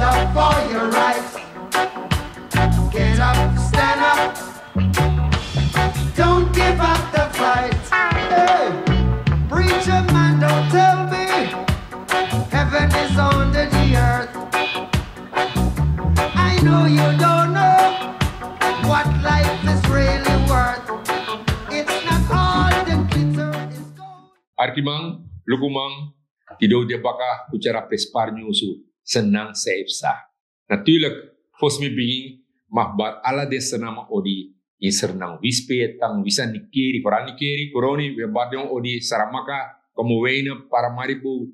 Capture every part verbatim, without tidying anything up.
Up for your rights. Get up, stand up. Don't give up the fight. Hey, preacher man, don't tell me heaven is under the earth. I know you don't know what life is really worth. It's not all the glitter is gold. Arkiman, lukuman, tide un de baka fu tyari a Prenspari nyunsu, Sranan san yu psa. Natuurlijk, fosi mi bigin, mag bari ala den Sranan odi, in Sranan, Wisi, Petangi, Wisi, Nickerie, vooral Nickerie, Coronie, we bari den odi, Saramacca, Commewijne, Paramaribo,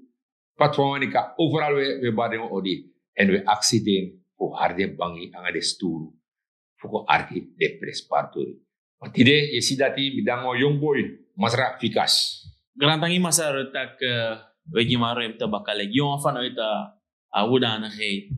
Patwawani, overal we, we bari den odi. En we aksi den fu hari den bangi nanga den sturu fu kon arki den Prenspari tori. Ma tide, yu e si dati mi de nanga wan yongu boi, Masra Fikas. Grantangi Masra Rutte tak', eh, we gi mi a ruimte baka leki yongu vanuit a, a hoedanigheid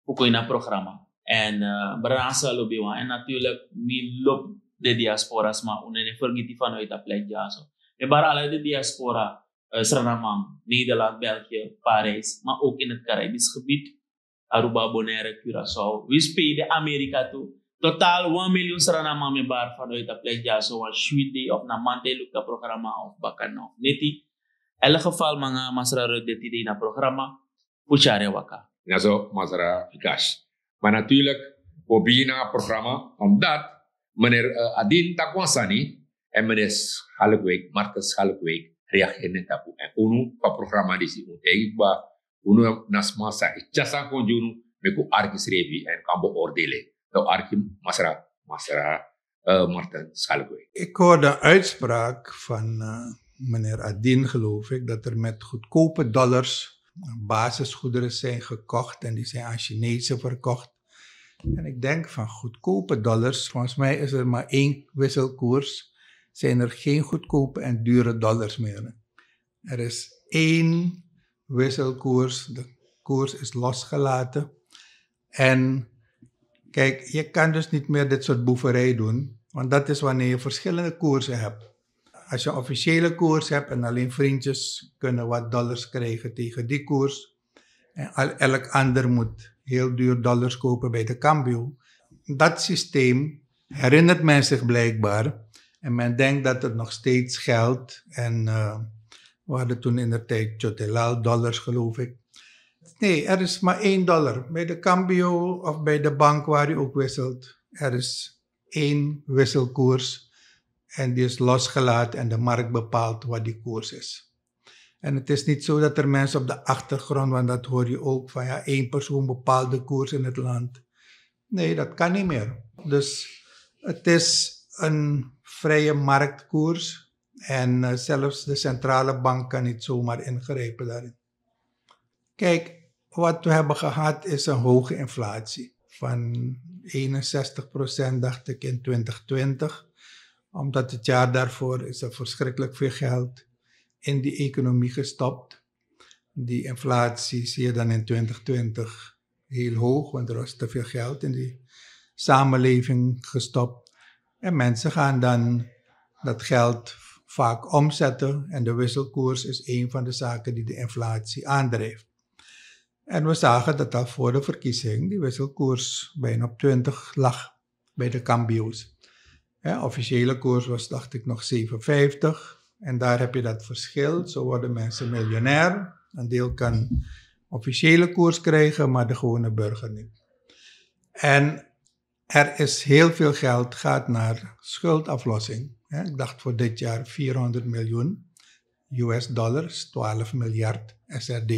fu kon ini a programma. En, eh, brada Ansa lobi wan. En natuurlijk, mi lobi den diaspora sma, un no e fergiti vanuit a plek dyaso. Mi e bari ala den diaspora, eh, Srananman, Nederland, België, Parijs, maar ook in het Caribisch gebied. Aruba, Bonaire, Curaçao. Wisi pe yu de, Amerika tu. Totaal wan miljoen Srananman mi e bari vanuit a plek dyaso, wan switi dei of na manti e luku a programma of baka no. Neti. Elk geval, nanga Masra Rutte tide ini a programma fu tyari en waka. Na so, Masra Fikas. Maar natuurlijk, we beginnen aan het programma, omdat meneer, eh, Adin taki wan sani, en meneer Schalkwijk, Marten Schalkwijk, reageerde net daarop. En unu van programma disi un taigi kba, unu na sma san e tyari sani kon gi unu, meki un arki srefi en kan beoordelen. Dan arki Masra, Masra, eh, Marten Schalkwijk. Ik hoorde een uitspraak van, eh, meneer Adin, geloof ik, dat er met goedkope dollars basisgoederen zijn gekocht en die zijn aan Chinezen verkocht. En ik denk van goedkope dollars, volgens mij is er maar één wisselkoers, zijn er geen goedkope en dure dollars meer. Er is één wisselkoers, de koers is losgelaten. En kijk, je kan dus niet meer dit soort boeverij doen, want dat is wanneer je verschillende koersen hebt. Als je een officiële koers hebt en alleen vriendjes kunnen wat dollars krijgen tegen die koers, en al, elk ander moet heel duur dollars kopen bij de Cambio. Dat systeem herinnert men zich blijkbaar. En men denkt dat het nog steeds geldt. En, eh, we hadden toen in de tijd Chotelal dollars, geloof ik. Nee, er is maar één dollar. Bij de Cambio of bij de bank waar u ook wisselt, er is één wisselkoers. En die is losgelaten en de markt bepaalt wat die koers is. En het is niet zo dat er mensen op de achtergrond, want dat hoor je ook van, ja, één persoon bepaalt de koers in het land. Nee, dat kan niet meer. Dus het is een vrije marktkoers. En, eh, zelfs de centrale bank kan niet zomaar ingrijpen daarin. Kijk, wat we hebben gehad is een hoge inflatie van eenenzestig procent, dacht ik, in twintig twintig. Omdat het jaar daarvoor is er verschrikkelijk veel geld in die economie gestopt. Die inflatie zie je dan in twintig twintig heel hoog, want er was te veel geld in die samenleving gestopt. En mensen gaan dan dat geld vaak omzetten en de wisselkoers is een van de zaken die de inflatie aandrijft. En we zagen dat al voor de verkiezing die wisselkoers bijna op twintig lag bij de Cambio's. Hè, officiële koers was, dacht ik, nog zeven vijftig. En daar heb je dat verschil. Zo worden mensen miljonair. Een deel kan officiële koers krijgen, maar de gewone burger niet. En er is heel veel geld gaat naar schuldaflossing. Hè, ik dacht voor dit jaar vierhonderd miljoen U S dollars, twaalf miljard S R D.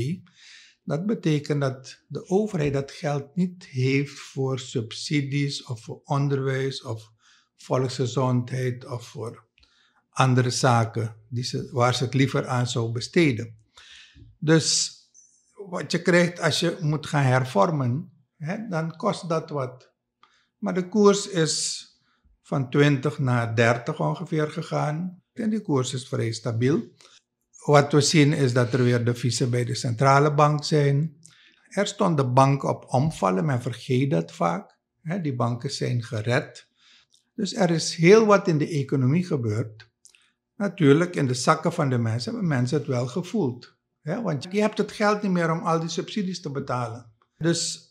Dat betekent dat de overheid dat geld niet heeft voor subsidies of voor onderwijs of volksgezondheid of voor andere zaken die ze, waar ze het liever aan zou besteden. Dus wat je krijgt als je moet gaan hervormen, hè, dan kost dat wat. Maar de koers is van twintig naar dertig ongeveer gegaan. En die koers is vrij stabiel. Wat we zien is dat er weer deviezen bij de centrale bank zijn. Er stonden banken op omvallen, men vergeet dat vaak. Hè, die banken zijn gered. Dus er is heel wat in de economie gebeurd. Natuurlijk, in de zakken van de mensen hebben mensen het wel gevoeld. Hè, want je hebt het geld niet meer om al die subsidies te betalen. Dus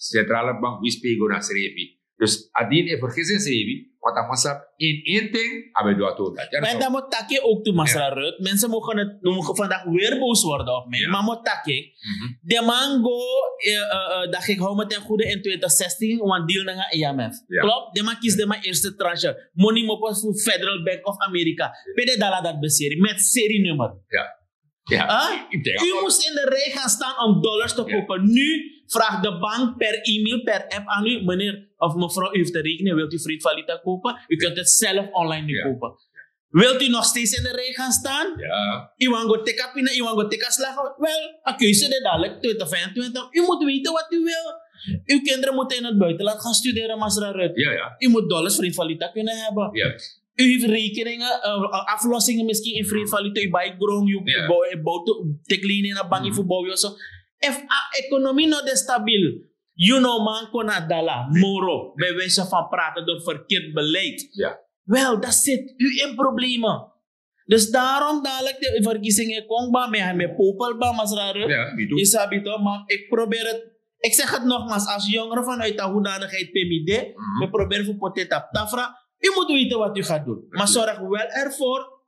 Centrale bank wisi pe yu go na srefi. Dus a dini e vergisi ensrefi, want a man sabi in één ding a ben du a tori dati. Maar dan moet taki ook toe, Masra Rut. Mensen mogen het mogen vandaag weer boos worden op mij. Maar moet taki. De man go, eh, eh, eh, dacht ik, hou me ten goede in twintig zestien, want deal nanga I M F. Klopt? De man kies de man eerste tranche. Money mopo voor Federal Bank of America. Pede dala dat beseri met serienummer. Ja. Huh? U moest in de rij gaan staan om dollars te kopen. Nu vraagt de bank per e-mail, per app aan u: meneer of mevrouw, u heeft de rekening, wilt u vriend valuta kopen? U kunt het zelf online nu kopen. Wilt u nog steeds in de rij gaan staan? U wan go teka pina, u wan go teka slag. Wel, a keuze de dadelijk twintig vijfentwintig. U moet weten wat u wil. Uw kinderen moeten in het buitenland gaan studeren, Masra Rut. U moet dollars, vriend valuta kunnen hebben. U heeft rekeningen, eh, aflossingen misschien in vriend valuta. U buy grond, u bouw, u bouw te- teklenen in een bank voor bouw, zo. If a economie no de stabiel, you know, man kon na dala, moro, bij wijze van praten, door verkeerd beleid. Wel, dan zit u in problemen. Dus daarom dadelijk de verkiezingen kon ba, me, me popel ba, Masra Rut. Isabi toch, maar ik probeer het, ik zeg het nogmaals, als jongere vanuit de hoedanigheid P M I D, we proberen voor potet op tafra. U moet weten wat u gaat doen. Maar zorg wel ervoor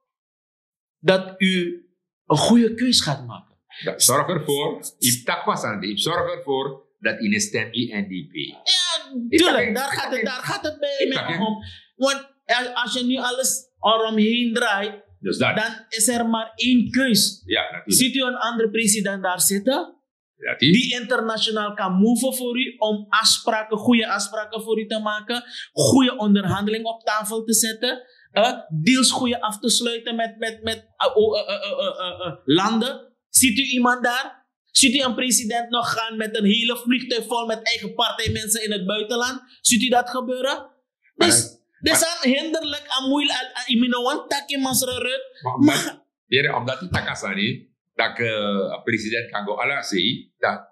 dat u een goede keus gaat maken. Zorg ervoor, yu taki wan sani, yu zorg ervoor dat yu no stem yu N D P. Ja, tuurlijk, daar gaat het, daar gaat het bij mij om. Want als je nu alles eromheen draait, dan is er maar één keus. Ziet u een andere president daar zitten? Die internationaal kan move voor u om afspraken, goede afspraken voor u te maken, goede onderhandeling op tafel te zetten, eh, deals goede af te sluiten met, met, met eh, o- eh, eh, eh, eh, eh, eh, landen. Ziet u iemand daar? Ziet u een president nog gaan met een hele vliegtuig vol met eigen partijmensen in het buitenland? Ziet u dat gebeuren? Dus, er zijn hinderlijk aan moeilijk, aan, aan, you know, want taki Masra Rut. Maar, maar, yere, omdat yu taki a sani, dat eh, president kan go ala sei, dat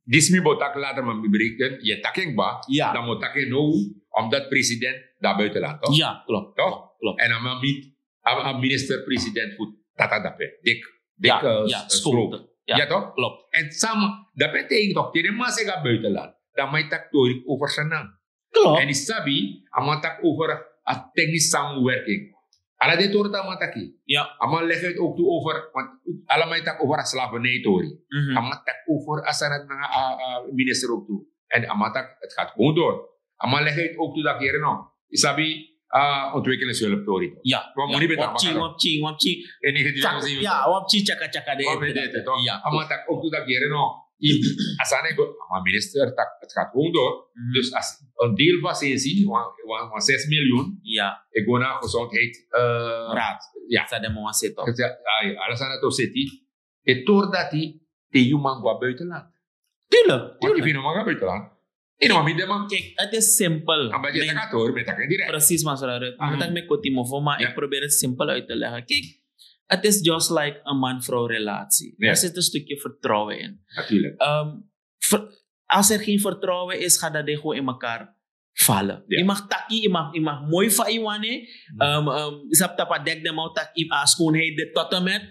disi mi bo taki later, maar mi bereken, yu taki en kba, dan mi o taki en now, omdat president dan buitenland, toch? Ja, klopt. Toch? Klopt. En a man mi, a, a minister-president fu tata dape, dik, dik, ja, eh, ja, s- Scholte. Ja, toch? Klopt. En sama, dape tegen toch, tegen man sega buitenland, dan man yu taki tori over Shanang. Klopt. En yu sabi, a man taki over a technische samenwerking. Ala den tori a man taki. Ja. A man leg uit ook toe over, want ala man taki over a slavernijtori. A man taki over a sani nanga a, a minister ook toe. En a man taki, het gaat gewoon door. A man leg uit ook toe dat hier no. Yu sabi, a ontwikkelingshulptori. Ja. Wan moni ben wapchi, wapchi, wapchi. En negentien zeventig. Ja, wapchi, tjaka, tjaka, de. Ja. A man taki ook toe dat hier no. A sani go, a man minister taki, het gaat gewoon door. Dus als een deel van sensi, wan, wan, wan zes miljoen, ja, e go na gezondheid, eh, raad. Ja. Sa den man wan seti. Ala sani to seti. E tori dati, te yu man go a buitenland. Tuurlijk, tuurlijk. Yu no man go a buitenland. Yu no man miti den man. Kijk, het is simpel. Precies, Masra Rut. Omdat ik me kort in mijn forma, ik probeer het simpel uit te leggen. Kijk, het is just like een man-vrouw relatie. Er zit een stukje vertrouwen in. Natuurlijk. Ehm, ver- als er geen vertrouwen is, gaat dat ding gewoon in elkaar vallen. Je mag taki, je mag, je mag mooi van je wane. Ehm, ehm, je snapt dat, dek de mouw taki, a schoonheid, dit tot en met.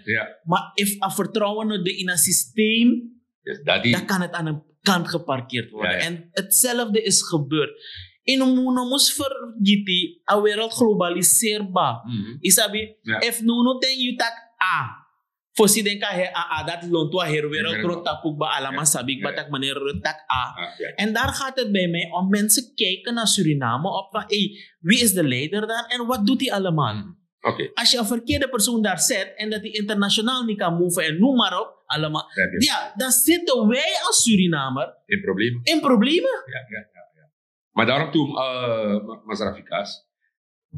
Maar if a vertrouwen no de in een systeem, dan kan het aan een kant geparkeerd worden. En hetzelfde is gebeurd. In een mono moest vergeten, a wereld globaliseerbaar. Isabi, if no no ten you tak a. Fosi den kan he a, a dat lontu a heri wereld kron tapu kba, alaman sabi kba tak meneer Rut tak a. En daar gaat het bij mij om. Mensen kijken naar Suriname op van, hey, wie is de leider dan en wat doet hij allemaal? Als je een verkeerde persoon daar zet en dat hij internationaal niet kan move en noem maar op, allemaal. Ja, dan zitten wij als Surinamer in problemen. In problemen. Maar daarom toen, eh, Masra Fikas,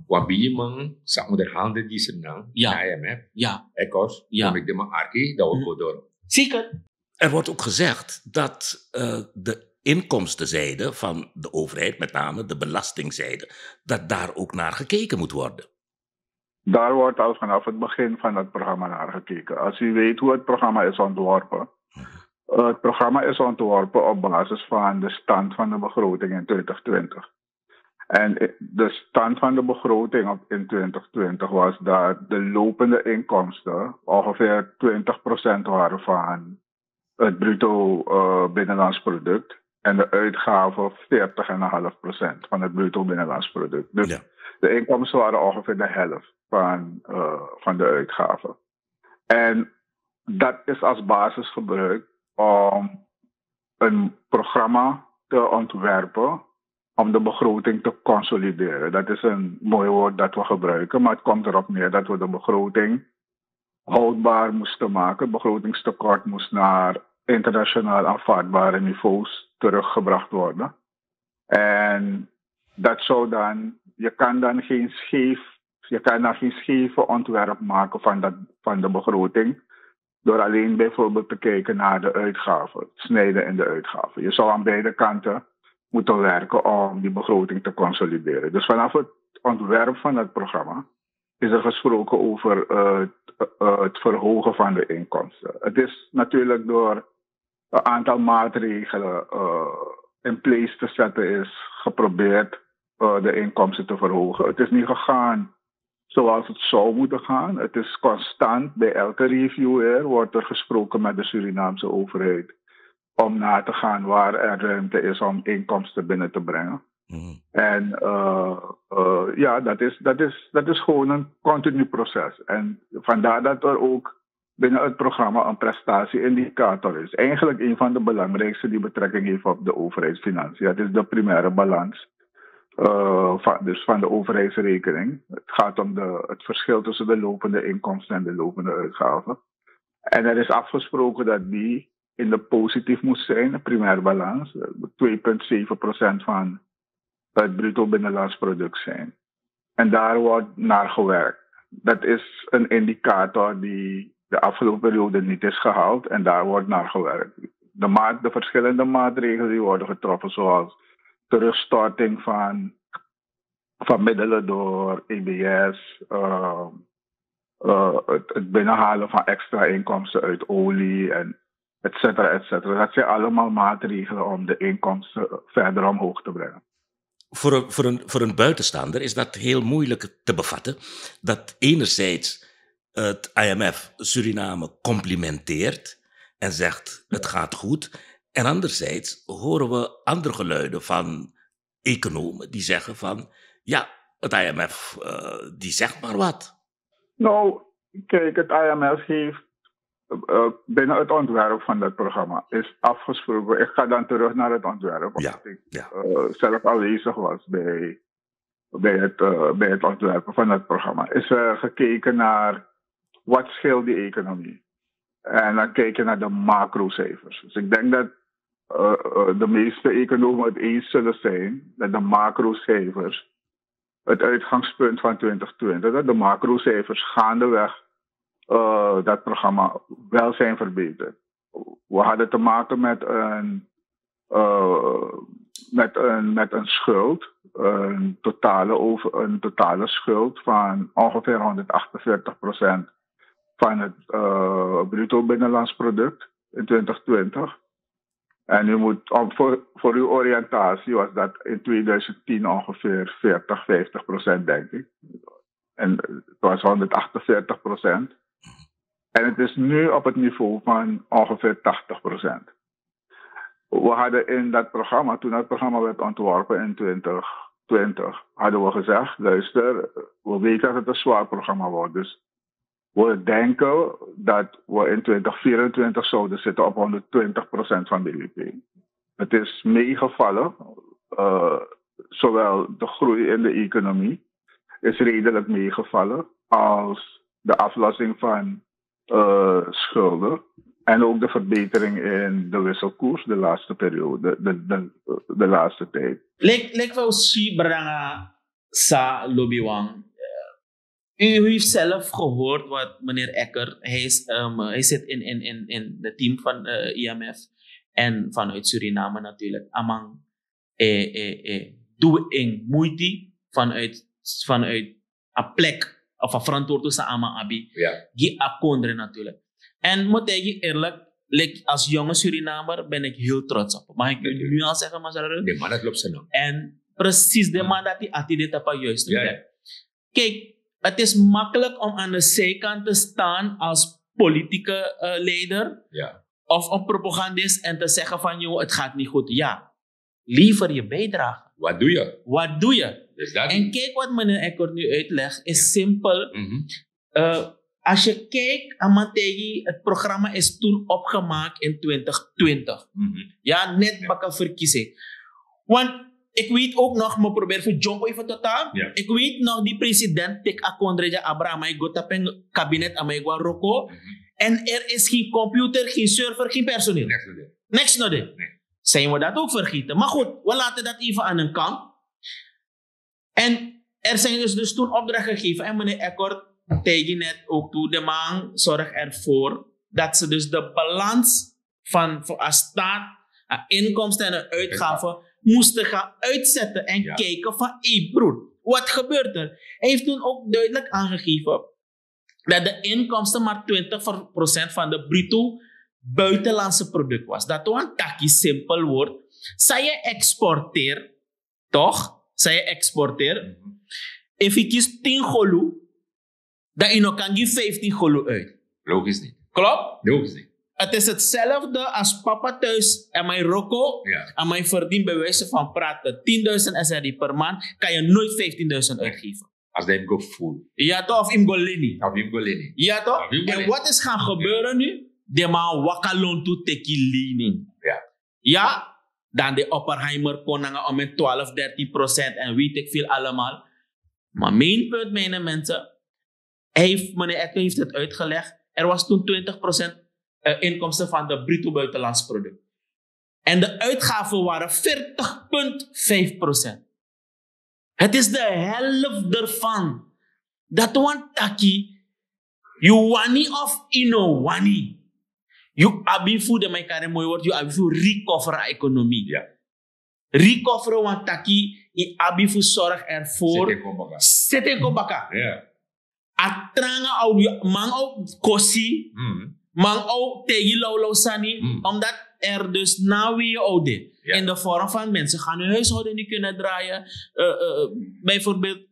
wan bigi man sa onderhandel gi Sranan, na I M F, Ecos, dan meki den man arki, dan wi go doro. Zeker. Er wordt ook gezegd dat eh, de inkomstenzijde van de overheid, met name de belastingzijde, dat daar ook naar gekeken moet worden. Daar wordt al vanaf het begin van het programma naar gekeken. Als u weet hoe het programma is ontworpen. Eh, het programma is ontworpen op basis van de stand van de begroting in twintig twintig. En de stand van de begroting op, in twintig twintig was dat de lopende inkomsten ongeveer twintig procent waren van het bruto eh, binnenlands product. en de uitgaven veertig en een half procent van het bruto binnenlands product. Dus de inkomsten waren ongeveer de helft van, eh, van de uitgaven. En dat is als basis gebruikt om een programma te ontwerpen om de begroting te consolideren. Dat is een mooi woord dat we gebruiken, maar het komt erop neer dat we de begroting houdbaar moesten maken. Het begrotingstekort moest naar internationaal aanvaardbare niveaus teruggebracht worden. En dat zou dan, je kan dan geen scheef, je kan dan geen scheve ontwerp maken van, dat, van de begroting. Door alleen bijvoorbeeld te kijken naar de uitgaven, snijden in de uitgaven. Je zou aan beide kanten moeten werken om die begroting te consolideren. Dus vanaf het ontwerp van het programma is er gesproken over eh, het, eh, het verhogen van de inkomsten. Het is natuurlijk door een aantal maatregelen eh, in place te zetten is geprobeerd eh, de inkomsten te verhogen. Het is niet gegaan zoals het zou moeten gaan. Het is constant bij elke review weer wordt er gesproken met de Surinaamse overheid om na te gaan waar er ruimte is om inkomsten binnen te brengen. En eh, eh, ja, dat is, dat, is, dat is gewoon een continu proces. En vandaar dat er ook binnen het programma een prestatie-indicator is. Eigenlijk een van de belangrijkste die betrekking heeft op de overheidsfinanciën. Dat is de primaire balans eh, van, dus van de overheidsrekening. Het gaat om de, het verschil tussen de lopende inkomsten en de lopende uitgaven. En er is afgesproken dat die in de positief moet zijn, de primaire balans, eh, twee punt zeven procent van het bruto binnenlands product zijn. En daar wordt naar gewerkt. Dat is een indicator die de afgelopen periode niet is gehaald en daar wordt naar gewerkt. De, maat, de verschillende maatregelen die worden getroffen, zoals terugstorting van, van middelen door E B S, eh, eh, het, het binnenhalen van extra inkomsten uit olie en et cetera, et cetera. Dat zijn allemaal maatregelen om de inkomsten verder omhoog te brengen. Voor een, voor, een, voor een buitenstaander is dat heel moeilijk te bevatten. Dat enerzijds het I M F Suriname complimenteert en zegt het gaat goed. En anderzijds horen we andere geluiden van economen die zeggen van ja, het I M F eh, die zegt maar wat. Nou, kijk, het I M F heeft eh, binnen het ontwerp van dat programma is afgesproken. Ik ga dan terug naar het ontwerp, omdat ik eh, zelf aanwezig was bij, bij, het, eh, bij het ontwerpen van het programma. Is er gekeken naar wat scheelt die economie? En dan kijk je naar de macrocijfers. Dus ik denk dat eh, eh, de meeste economen het eens zullen zijn dat de macrocijfers het uitgangspunt van twintig twintig, dat de macrocijfers gaandeweg eh, dat programma wel zijn verbeterd. We hadden te maken met een, eh, met een, met een schuld, een totale, over, een totale schuld van ongeveer honderdachtenveertig procent van het eh, bruto binnenlands product in twintig twintig. En u moet, om, voor, voor uw oriëntatie was dat in tweeduizend tien ongeveer veertig, vijftig procent, denk ik. En het was honderdachtenveertig procent. En het is nu op het niveau van ongeveer tachtig procent. We hadden in dat programma, toen dat programma werd ontworpen in twintig twintig, hadden we gezegd, luister, we weten dat het een zwaar programma wordt. Dus we denken dat we in twintig vierentwintig zouden zitten op honderdtwintig procent van B B P. Het is meegevallen, eh, zowel de groei in de economie is redelijk meegevallen als de aflossing van eh, schulden en ook de verbetering in de wisselkoers de laatste periode, de, de, de laatste tijd. Lijkt wel si branga sa lobiwang. U heeft zelf gehoord wat meneer Ecker, hij, is, um, hij zit in, in, in, in het team van uh, I M F en vanuit Suriname natuurlijk. Amang, eh, eh, eh, doe in moeite vanuit, vanuit a plek of a verantwoording san a man abi gi a kondre natuurlijk. En moet ik je eerlijk, like, als jonge Surinamer ben ik heel trots op. Mag ik nu al zeggen, Masarare? De man dat loopt ze nou. En precies de man dat hij attideert op a juiste plek. Kijk, het is makkelijk om aan de zijkant te staan als politieke uh, leider of een propagandist en te zeggen van joh, het gaat niet goed. Ja, Lever je bijdrage. Wat doe je? Wat doe je? Dus dat En kijk wat meneer Eckert nu uitlegt, is simpel. Mhm. Eh, als je kijkt, Amantegi, het programma is toen opgemaakt in twintig twintig. Mhm. Ja, net bakken verkiezing. Want ik weet ook nog, me probeer voor John even te taal. Ja. Ik weet nog die president, tik akondre ja Abraham, hij go tapen kabinet, amai go roko. Mhm. En er is geen computer, geen server, geen personeel. Niks nodig. Niks nodig. Nee. Zijn we dat ook vergeten? Maar goed, we laten dat even aan een kant. En er zijn dus, dus toen opdrachten gegeven. En meneer Eckert, tegen net ook toe, de man zorgt ervoor dat ze dus de balans van, van een staat, een inkomsten en een uitgaven moesten gaan uitzetten en kijken van, hé broer, wat gebeurt er? Hij heeft toen ook duidelijk aangegeven dat de inkomsten maar twintig procent van de bruto buitenlandse product was. Dat was een taki simpel woord. Zij je exporteert, toch? Zij je exporteert. Efi kis tin golu, dan ino kan gi vijftien golu uit. Logisch niet. Klopt? Logisch niet. Het is hetzelfde als papa thuis en mijn roko, ja, en mijn verdien bij wijze van praten tienduizend S R D per maand, kan je nooit vijftienduizend uitgeven. Als hij hem go voel. Ja, toch? Of hem go lini. Of hem go lini. Ja, toch? Of hem go lini. En wat is gaan gebeuren nu? De man waka loan to teki lening. Ja. Ja, dan de Oppenheimer kon nanga om met twaalf, dertien procent en weet ik veel allemaal. Maar mijn punt, mijn mensen, hij heeft, meneer Ecken heeft het uitgelegd. Er was toen twintig procent eh, inkomsten van de bruto buitenlands product. En de uitgaven waren veertig punt vijf procent. Het is de helft ervan. Dat want taki, you wani of ino wani. You abi fu de mai kare mooi wordt, you abi fu recover a economie. Ja. Recover want taki, i abi fu zorg ervoor. Sete kon baka. Sete kon baka. Ja. A tranga au, man au kosi, man au tegi laulau sani, omdat er dus na wie au de. Ja. In de vorm van mensen gaan hun huishouden niet kunnen draaien. Eh, eh, bijvoorbeeld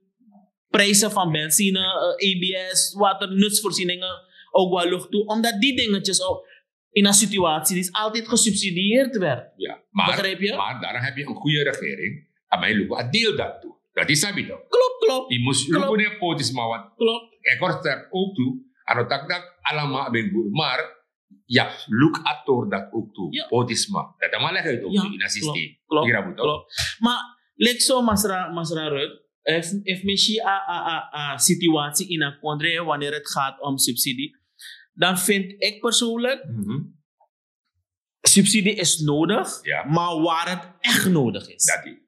prijzen van benzine, eh, E B S, water, nutsvoorzieningen, ook wel lucht toe. Omdat die dingetjes ook in een situatie die is altijd gesubsidieerd werd. Ja, maar, Begrijp je? Maar daarom heb je een goede regering. En mijn luku a deel dat toe. Dat is sabi toch? Klopt, klopt. Die moest luku ne potisma, want klopt. Ik hoor sterk ook toe. En dat dat allemaal ben goed. Maar ja, look at door dat ook toe. Ja. Potisma. Dat allemaal leg uit ook toe in het systeem. Klopt, klopt. Maar lijkt zo, Masra, Masra Ruud, if, if mi si a, a, a, a situatie in een kondre wanneer het gaat om subsidie, dan vind ik persoonlijk, subsidie is nodig, ja, maar waar het echt nodig is. Dat is,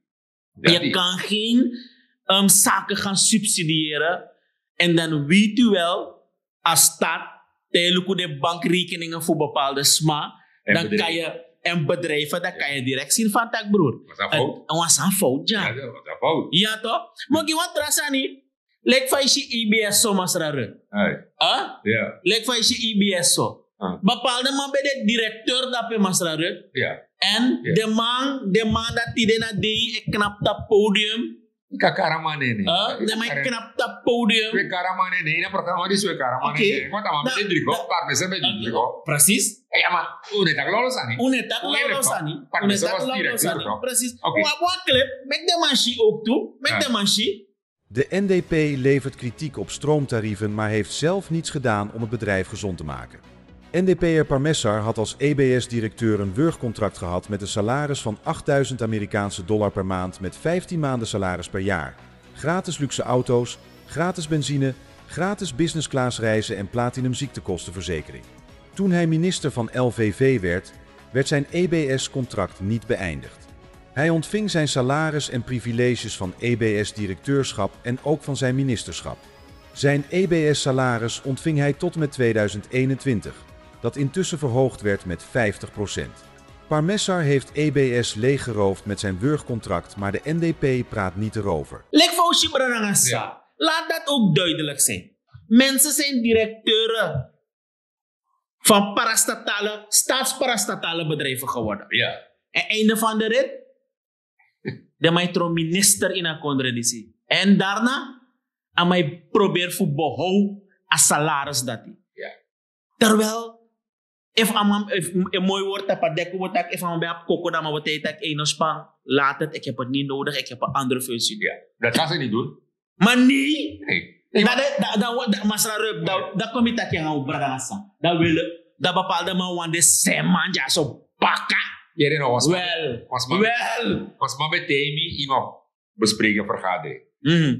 dat je is. Kan geen um, zaken gaan subsidiëren en dan weet u wel, als staat, tijdelijk de bankrekeningen voor bepaalde sma, en dan bedrijven. Kan je, en bedrijven, dan kan je direct zien van tak broer. Was dat fout? Het was een fout, ja. Ja, dat was een fout. Ja, toch? Maar die wat trasani, lijkt van je E B S zo, Masra Ruud. Hey. Huh? Ja. Lijkt van je E B S zo. Ah. Bepaalde man ben de directeur dape, Masra Ruud. Ja. En de man, de man dat die na de, ik knap dat podium. Kakaramane ne. Huh? De man knap dat podium. We karamane ne, in een programma die we karamane ne. Want dan ben je drie kop, maar mensen ben je drie kop. Precies. Ja, maar hoe net dat lolo sani? Hoe net dat lolo sani? Hoe net dat lolo sani? Precies. Oké. Wa, wa clip, make de man si ook toe. Make de man si. De N D P levert kritiek op stroomtarieven, maar heeft zelf niets gedaan om het bedrijf gezond te maken. N D P'er Parmessar had als E B S-directeur een wurgcontract gehad met een salaris van achttduizend Amerikaanse dollar per maand met vijftien maanden salaris per jaar. Gratis luxe auto's, gratis benzine, gratis business class reizen en platinum ziektekostenverzekering. Toen hij minister van L V V werd, werd zijn E B S-contract niet beëindigd. Hij ontving zijn salaris en privileges van E B S-directeurschap en ook van zijn ministerschap. Zijn E B S-salaris ontving hij tot met tweeduizend eenentwintig, dat intussen verhoogd werd met vijftig procent. Parmessar heeft E B S leeggeroofd met zijn wurgcontract, maar de N D P praat niet erover. Lijkt voor Shibranangasa. Ja. Laat dat ook duidelijk zijn. Mensen zijn directeuren van parastatale, staatsparastatale bedrijven geworden. Ja. En einde van de rit, de man tron minister in a kondre disi. En daarna, a man probeer fu behoud a salaris dati. Ja. Terwijl Efu a man efu en moi word tapu a dek un bo taki efu a man ben abi koko dan man bo tei taki ei no span, laat het ik heb het niet nodig, ik heb een andere functie. Dat kan ze niet doen. Maar nee. Nee. Dat dat dat dat masra rup dat dat kom mi taki anga un brada nasa dat wil dat bepaalde man wan de seman dya so baka. Yere no was man. Wel. Was man. Wel. Was man betei mi ino bespreken vergadering.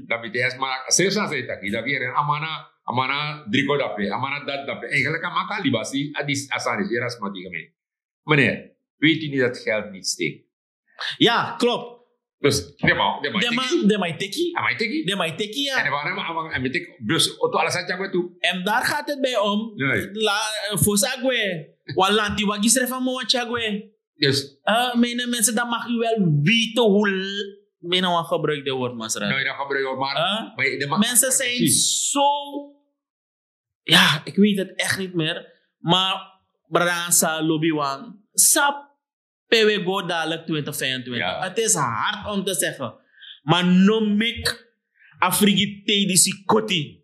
Dan mi tei sma seri san san e taki dan yere amana amana driko dape amana dat dape eigenlijk a man kan libasi a dis a sani yere a sma tegen mi. Meneer, weet u niet dat geld niet stinkt? Ja, klopt. Dus de man de man de man teki de man teki de man teki ja. En de man man en mi teki dus oto ala sa tyago tu. En daar gaat het bij om. La fosa gwe wan lanti wagi srefa mo wan tyago. Dus uh, mijn mensen, dan mag u wel weten hoe. Mijn wan gebruik de woord masra. No, je dan gebruik woord maar. Mensen zijn zo. Ja, ik weet het echt niet meer. Maar Bransa, Lobiwan, Sap, P W Go dadelijk twintig vijfentwintig. Het is hard om te zeggen. Maar no mik Afrigi tedisi koti.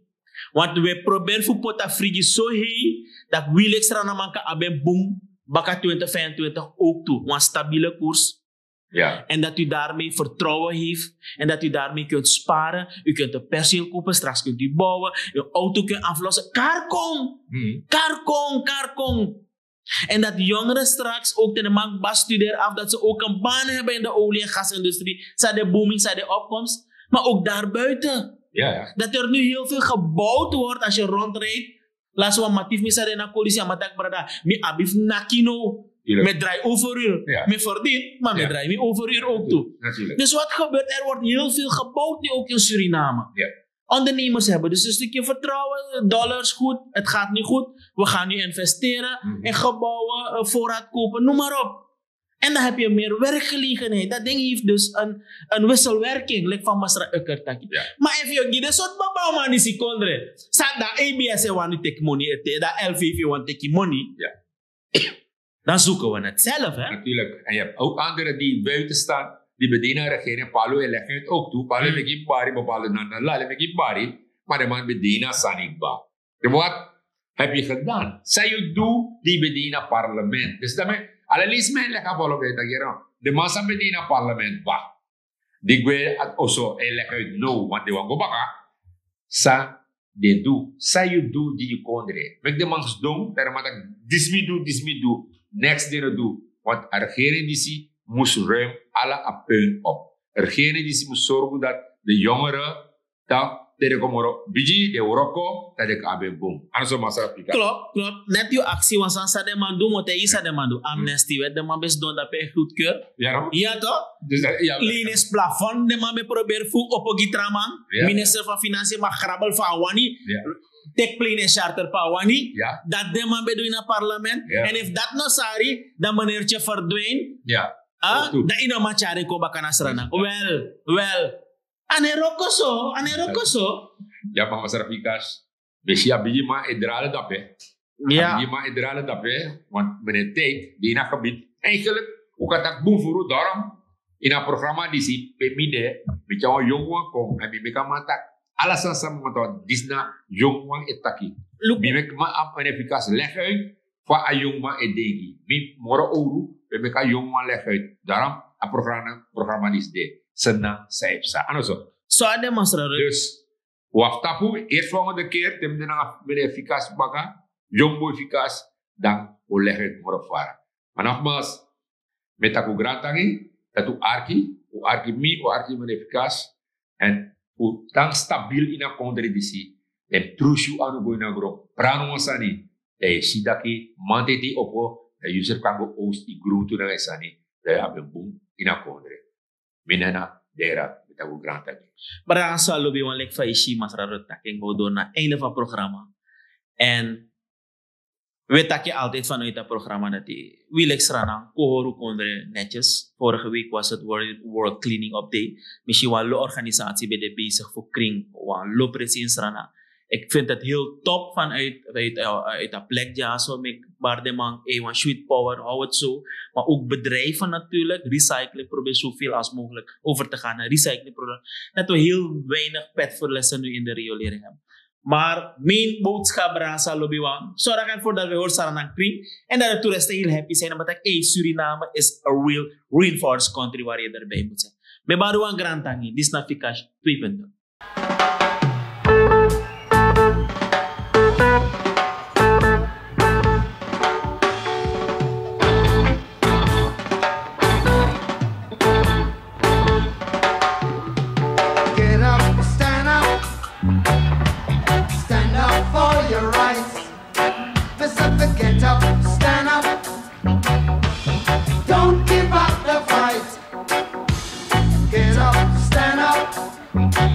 Want we proberen voor Pota Frigi zo heen dat Wilix Ranamanka Aben Boom baka twintig vijfentwintig ook toe. Want stabiele koers. Ja. En dat u daarmee vertrouwen heeft. En dat u daarmee kunt sparen. U kunt een perceel kopen, straks kunt u bouwen. Uw auto kunt aflossen. Karkong! Karkong, karkong! En dat jongeren straks ook de man studeer af, dat ze ook een baan hebben in de olie- en gasindustrie. Zijn de booming, zijn de opkomst. Maar ook daarbuiten. Ja, ja. Dat er nu heel veel gebouwd wordt als je rondrijdt. Laatst wan matief mi sade na kolisi a matak brada mi abi fu naki no. Mi drai overuur. Mi verdien maar mi drai mi overuur ook toe. Dus wat gebeurt er wordt heel veel gebouwd nu ook in Suriname. Ondernemers hebben dus een stukje vertrouwen. Dollars goed, het gaat niet goed. We gaan nu investeren in gebouwen, voorraad kopen, noem maar op. En dan heb je meer werkgelegenheid. Dat ding heeft dus een, een wisselwerking, like van Masra Ukker taki. Maar if you give the soort baba man die secondre, sa dan A B S e want take money, dat L V V want take money. Dan zoeken we het zelf, hè? Natuurlijk. En je hebt ook anderen die buiten staan, die bedina regering. Palu e leg uit ook toe. Palu e meki bari, bepaalde nanda lale meki bari. Maar de man bedina sanikba. Wat heb je gedaan? Sai yu du di bedina parlement. Dus dan men ala leisi men e leg a bolo ben taki. De man san bedina parlement ba. Di gwe at oso e leg uit no want de wan go baka. San den du, san yu du gi yu kondre. Meki den man sidon dan den man taki, disi mi du, disi mi du. Neks den no du. Want a regering disi mus ruim ala a puin op. A regering disi mus sorgu dat de yongere dan te den kon moro bigi den wroko dan den kan abi en bun. Ano so masra pika. Klop, klop. Net yu aksi wan sani san den man du, mo taigi san den man du. Amnesty wet, den man ben sidon dape e goedkeur. Ya no? Ya to? Linis plafond den man ben proberi fu opo gi tra man. Minister van Financiën mag grabbel fa a wani. Teki plane en charter fa a wani. Dat den man ben du ini a parlement. En efu dati no sari, dan meneertye verdwin. Dan yu no man tyari en kon baka na Sranan. Wel, wel. A no e wroko so, a no e wroko so. Ya mama srafikas. Ben si a bigi man e drale dape. A bigi man e drale dape. Want meneer Tijt, di ini a gebied, eigenlijk un kan taki bun furu. Daarom ini a programma disi pe mi de, mi tyari wan yongu wan kon èn mi meki a man taki ala sani san mi man taki, disi na yongu wan e taki. Mi meki man a meneer Fikas leg uit fa a yongu man e denki. Mi moro owru, pe meki a yongu man leg uit. Daarom a programma disi de. Sena san e psa. A no so? So a de masra. Dus wak tapu, eerst volgende keer te mi de nanga meneer Fikas baka, yongu boi Fikas, dan un leg uit moro fara. Maar nogmaals, mi e taki un grantangi, dati un arki, un arki mi, un arki meneer Fikas, èn un tan stabiel ini a kondre disi. Èn trusu yu anu go ini a gron, prani wan sani, dan yu e si taki man te yu opo, dan yu srefi kan go owsi yu gruntu nanga yu sani, dan yu abi en bun ini a kondre. Mi nana dera, mi taki un grantangi. Brada, so a lobi wan leki fa yu si masra Rutte taki en go dori na einde fu a programma. Èn wi e taki altijd vanuit dat programma dati wi leki Sranan kon hori un kondre netjes. Vorige week was het World, World Cleaning Up Day. Mi si wan lo organisatie ben de bezig fu kring wan lo presi in Sranan. Ik vind het heel top vanuit uit, uit, uit a plek dyaso mi bari den man, hey, wan sweet power, hou het zo. Maar ook bedrijven natuurlijk, recycling, probeer zoveel als mogelijk over te gaan naar recyclingproduct. Dat we heel weinig petverliezen nu in de riolering hebben. Maar mijn boodschap, Brasa Lobiwan, zorg ervoor dat we horen Saranang Kring en dat de toeristen heel happy zijn, omdat ik, hey, Suriname is a real rainforest country waar je erbij moet zijn. Met Baruan Grantangi, Disnaficash twee punt nul. Get up, stand up, stand up for your rights. Pacific, get up, stand up. Don't give up the fight. Get up, stand up.